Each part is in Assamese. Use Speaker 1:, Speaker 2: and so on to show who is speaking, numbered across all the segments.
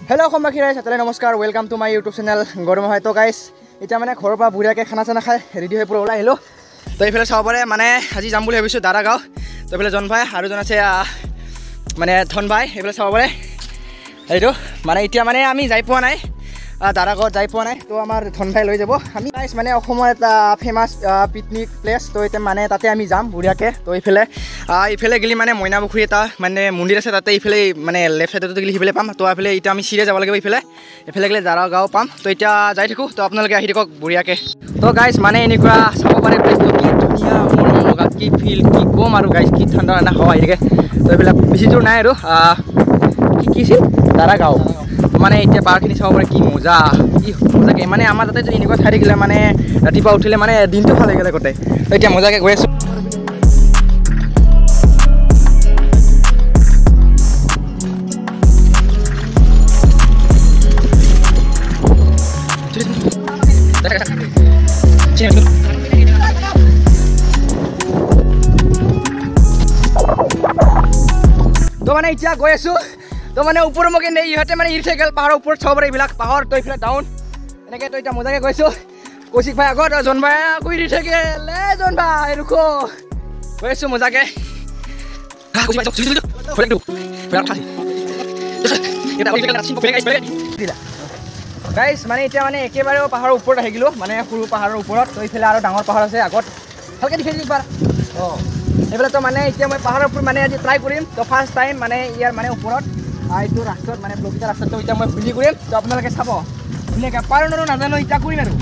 Speaker 1: হেল্ল' অসমবাসী ৰাইজ, সকলোকে নমস্কাৰ। Welcome to my YouTube channel গৰম হয়। তো গাইজ, এতিয়া মানে ঘৰৰ পৰা বঢ়িয়াকৈ খানা চানা খাই ৰেডি হৈ পূৰা ওলাই আহিলোঁ। তো এইফালে চাব পাৰে, মানে আজি যাম বুলি ভাবিছোঁ দাৰাগাঁও। তো এইফালে জন ভাই আৰু জন আছে, মানে ধন ভাই, এইফালে চাব পাৰে। এইটো মানে এতিয়া মানে আমি যাই পোৱা নাই, দাৰাগাঁৱত যাই পোৱা নাই। তো আমাৰ ধন ভাই লৈ যাব। আমি গাইজ মানে অসমৰ এটা ফেমাছ পিকনিক প্লেচ, তো এতিয়া মানে তাতে আমি যাম বঢ়িয়াকৈ। তো এইফালে ইফালে গ'লে মানে মইনাপুখুৰী এটা মানে মন্দিৰ আছে তাতে, ইফালে মানে লেফ্ট ছাইডতো গ'লে সিফালে পাম। তো এইফালে এতিয়া আমি চিৰিয়া যাব লাগিব, ইফালে এইফালে গ'লে দাৰাগাঁও পাম। তো এতিয়া যাই থাকোঁ, তো আপোনালোকে আহি থাকক বঢ়িয়াকৈ। তো গাইজ মানে এনেকুৱা চাব পাৰে প্লেচটো কি ধুনীয়া, মৰম লগা, কি ফিল কি ক'ম আৰু গাইজ, কি ঠাণ্ডা ঠাণ্ডা হাৱা আহি থাকে। তো এইবিলাক বেছি দূৰ নাই আৰু, কি কি আছিল দাৰাগাঁও। মানে এতিয়া পাহাৰখিনি চাব পাৰে, কি মজা, কি মজাকৈ। মানে আমাৰ তাতে যদি এনেকুৱা ঠাই থাকিলে মানে ৰাতিপুৱা উঠিলে মানে দিনটো ভাল হৈ গ'লে গোটেই। তো এতিয়া মজাকৈ গৈ আছোঁ। তো মানে এতিয়া গৈ আছোঁ। তো মানে ওপৰমুখে নেই, ইহঁতে মানে এৰি থৈ গ'ল পাহাৰৰ ওপৰত চাব পাৰে এইবিলাক পাহাৰ। তো এইফালে ডাউন এনেকৈ। তো এতিয়া মজাকৈ গৈছোঁ। কৌশিক ভাই আগত, জন ভাই আকৌ এৰি থৈ গ'ল। এ জন ভাই ৰুখো, গৈ আছোঁ মজাকৈ। গাইজ মানে এতিয়া মানে একেবাৰে পাহাৰৰ ওপৰত আহি গ'লোঁ, মানে সৰু পাহাৰৰ ওপৰত। তো এইফালে আৰু ডাঙৰ পাহাৰ আছে আগত, ভালকৈ দেখাই দিম একবাৰ। অঁ এইফালে। তো মানে এতিয়া মই পাহাৰৰ ওপৰত মানে আজি ট্ৰাই কৰিম। তো ফাৰ্ষ্ট টাইম মানে ইয়াৰ মানে ওপৰত এইটো ৰাস্তাত মানে ব্লকিটা ৰাস্তাটো এতিয়া মই হুইলি কৰিম। তো আপোনালোকে চাব ধুনীয়াকৈ, পাৰোঁ নোৱাৰোঁ নাজানো, এতিয়া কৰিম আৰু।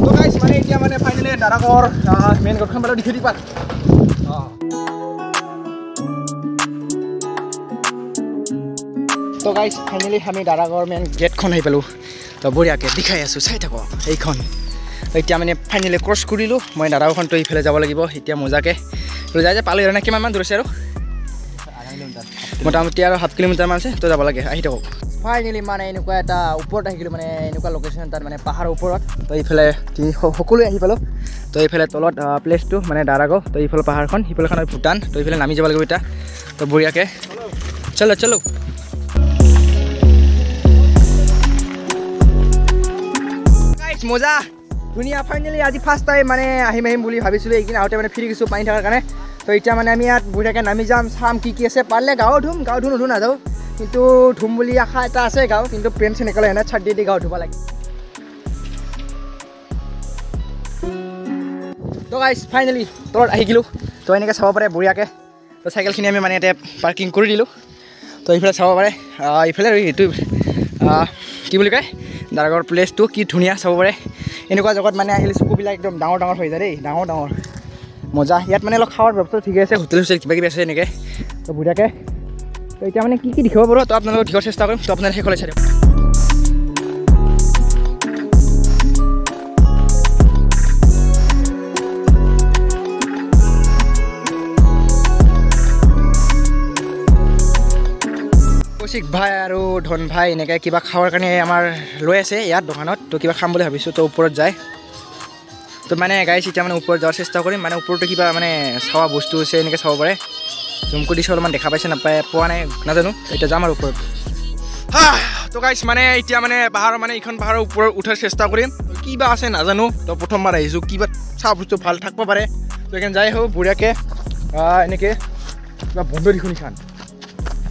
Speaker 1: তো গাইজ মানে এতিয়া মানে ফাইনেলি দাৰাগাঁৱৰ মেইন গেটখন পালোঁ, দেখি দিবা। অঁ তো গাইজ ফাইনেলি আমি দাৰাগাঁৱৰ মেইন গেটখন আহি পালোঁ। তো বঢ়িয়াকৈ দেখাই আছোঁ, চাই থাকক এইখন। এতিয়া মানে ফাইনেলি ক্ৰছ কৰিলোঁ মই দাৰাগাঁওখন। তো এইফালে যাব লাগিব এতিয়া মজাকৈ। যাই যে পালোঁ আৰু, কিমানমান দূৰ আছে আৰু? মোটামুটি আৰু 7 কিলোমিটাৰমান আছে। তো যাব লাগে, আহি থাকক। ফাইনেলি মানে এনেকুৱা এটা ওপৰত আহি গ'লোঁ, মানে এনেকুৱা লোকেশ্যন তাত মানে পাহাৰৰ ওপৰত। তো এইফালে সকলোৱে আহি পালোঁ। তো এইফালে তলত প্লেচটো মানে দাৰাগাঁও। তো এইফালে পাহাৰখন, সিফালেখন ভূটান। তো এইফালে নামি যাব লাগিব এতিয়া। তো বঢ়িয়াকৈ চলো চলো। মজা ধুনীয়া। ফাইনেলি আজি ফাৰ্ষ্ট টাইম মানে আহিম আহিম বুলি ভাবিছিলোঁ, এইকেইদিন আহোঁতে মানে ফ্ৰী গৈছোঁ পানী থকাৰ কাৰণে। তো এতিয়া মানে আমি ইয়াত বঢ়িয়াকৈ নামি যাম, চাম কি কি আছে। পাৰিলে গাঁও ধুম, গাঁও ধুম নুধো নাযাওঁ, কিন্তু ধুম বুলি আশা এটা আছে গাঁও। কিন্তু পেন চেন একেলগে এনে চাট দি দি গাঁও ধুব লাগে। তো গাইজ ফাইনেলি তলত আহি গ'লোঁ। তো এনেকৈ চাব পাৰে বঢ়িয়াকৈ। তো চাইকেলখিনি আমি মানে ইয়াতে পাৰ্কিং কৰি দিলোঁ। তো এইফালে চাব পাৰে, এইফালে এইটো কি বুলি কয় দাৰাগাঁৱৰ প্লেচটো কি ধুনীয়া চাব পাৰে। এনেকুৱা জেগাত মানে আহিলে চকুবিলাক একদম ডাঙৰ ডাঙৰ হৈ যায় দেই, ডাঙৰ ডাঙৰ মজা। ইয়াত মানে অলপ খাৱাৰ ব্যৱস্থা ঠিকে আছে, হোটেল চোটেল কিবা কিবি আছে এনেকৈ। তো বঢ়িয়াকৈ। তো এতিয়া মানে কি কি দেখিব পাৰোঁ তো আপোনালোকক দেখাৰ চেষ্টা কৰিম। তো আপোনালোকে শেষলৈ চাই দিয়ক। কৌশিক ভাই আৰু ধন ভাই এনেকৈ কিবা খাৱাৰ কাৰণে আমাৰ লৈ আছে ইয়াত দোকানত। তো কিবা খাম বুলি ভাবিছোঁ, তো ওপৰত যায়। তো মানে গাইজ এতিয়া মানে ওপৰত যোৱাৰ চেষ্টা কৰিম। মানে ওপৰতো কিবা মানে চাৱা বস্তু আছে, এনেকৈ চাব পাৰে। জুম কৰি দিছোঁ, অলপমান দেখা পাইছে নাপায়, পোৱা নাই নাজানো। এতিয়া যাম আৰু ওপৰত। তো গাইজ মানে এতিয়া মানে পাহাৰৰ মানে এইখন পাহাৰৰ ওপৰত উঠাৰ চেষ্টা কৰিম। কিবা আছে নাজানো, তো প্ৰথমবাৰ আহিছোঁ, কিবা চাহ বস্তু ভাল থাকিব পাৰে। তো সেইকাৰণে যাই আহোঁ বঢ়িয়াকৈ। এনেকৈ কিবা বন্ধ দেখোঁ, নিচান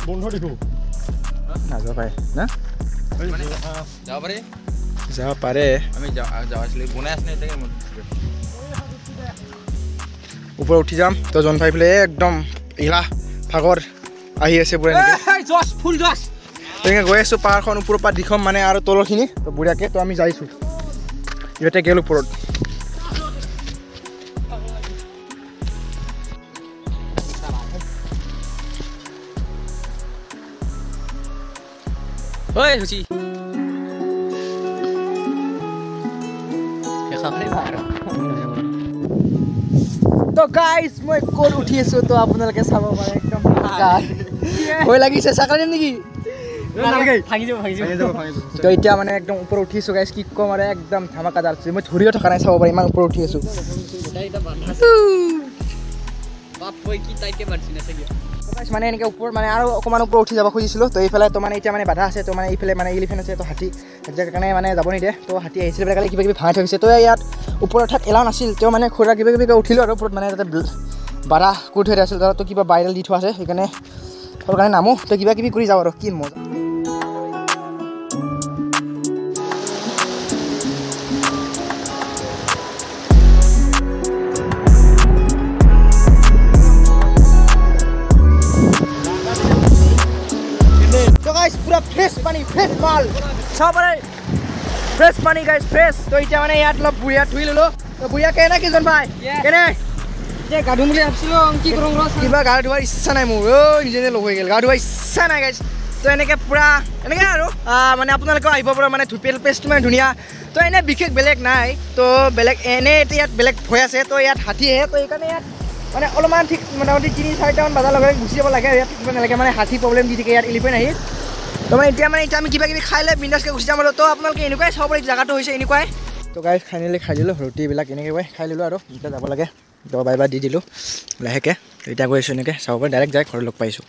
Speaker 2: বন্ধ দেখোঁ,
Speaker 1: নাযাব পাৰে না,
Speaker 2: যাব পাৰে,
Speaker 1: যাব পাৰে।
Speaker 2: আমি বনাই
Speaker 1: ওপৰত উঠি যাম। তো জন ভাই পেলাই একদম ইলা ভাগৰ আহি আছে পুৰা এনেকৈ গৈ আছোঁ পাহাৰখন ওপৰৰ পৰা দিখম মানে আৰু তলৰখিনি। তো বঢ়িয়াকৈ তো আমি যাইছোঁ, ইহঁতে গ'ল ওপৰত।
Speaker 2: ঐ হুচি
Speaker 1: তো গাইজ মই ক'ত উঠি আছো তো আপোনালোকে চাব পাৰে, একদম ভয় লাগিছে। চাকৰি নেকি?
Speaker 3: ভাঙি যাব ভাঙি যাব।
Speaker 1: তো এতিয়া মানে একদম ওপৰত উঠিছোঁ গাইছ, কি ক'ম আৰু, একদম ধামাকাদাৰ। মই ধৰিও থকা নাই, চাব পাৰি ইমান ওপৰত উঠি আছোঁ। মানে এনেকৈ ওপৰত মানে আৰু অকণমান ওপৰত উঠি যাব খুজিছিলোঁ। তো এইফালে তো মানে এতিয়া মানে বাধা আছে, তো মানে এইফালে মানে এলিফেণ্ট আছে, তো হাতী কাৰণে মানে যাব নিদিয়ে। তো হাতী আহিছিলে বোলে কালি, কিবা কিবি ভাঙাই থৈ গৈছে। তো ইয়াত ওপৰত উঠাত এলাও নাছিল, তেওঁ মানে খুৰা কিবা কিবি উঠিলোঁ আৰু ওপৰত মানে তাতে বাধা কৰি থৈ দিয়া আছিল, তাত কিবা বাইৰেল দি থোৱা আছে, সেইকাৰণে কাৰণে নামো। তো কিবা কিবি কৰি যাওঁ আৰু, কি মজা। পুৰা ফ্ৰেছ পানী, ফ্ৰেছ মাল, চাব পাৰে, ফ্ৰেছ পানী গাইছ, ফ্ৰেছ। তো এতিয়া মানে ইয়াত অলপ বুঢ়িয়া ধুই ল'লোঁ। তো বুঢ়িয়া কেনে কিজন ভাই কেনে
Speaker 3: গা ধুম বুলি ভাবিছিলোঁ, কি কৰোঁ,
Speaker 1: কিবা গা ধোৱাৰ ইচ্ছা নাই মোৰ, অ' নিজে নিজে লগ হৈ গ'ল, গা ধোৱাৰ ইচ্ছা নাই গাইছ। তো এনেকৈ পূৰা এনেকৈ আৰু মানে আপোনালোকেও আহিব পৰা, মানে ধুপিয়াল প্লেচটো মানে ধুনীয়া। তো এনে বিশেষ বেলেগ নাই, তো বেলেগ এনে এতিয়া ইয়াত বেলেগ ভয় আছে। তো ইয়াত হাতী আহে, তো সেইকাৰণে ইয়াত মানে অলপমান ঠিক মোটামুটি 3-4টামান বজাৰ লগে লগে গুচি যাব লাগে, ইয়াত থাকিব নালাগে, মানে হাতী প্ৰব্লেম দি থাকে ইয়াত এলিফেণ্ট আহি। তো মানে এতিয়া মানে এতিয়া আমি কিবা কিবি খাই লৈ বিন্দাছকৈ গুচি যাম আৰু। তো আপোনালোকে এনেকুৱাই চাব পাৰি, জেগাটো হৈছে এনেকুৱাই। তো গাইছ ফাইনেলি খাই দিলোঁ ৰুটিবিলাক, এনেকৈ খাই ল'লোঁ আৰু এতিয়া যাব লাগে। তো বাই বাই দি দিলোঁ লাহেকৈ। এতিয়া গৈ আছোঁ এনেকৈ চাব পাৰি, ডাইৰেক্ট যাই ঘৰত লগ পাইছোঁ।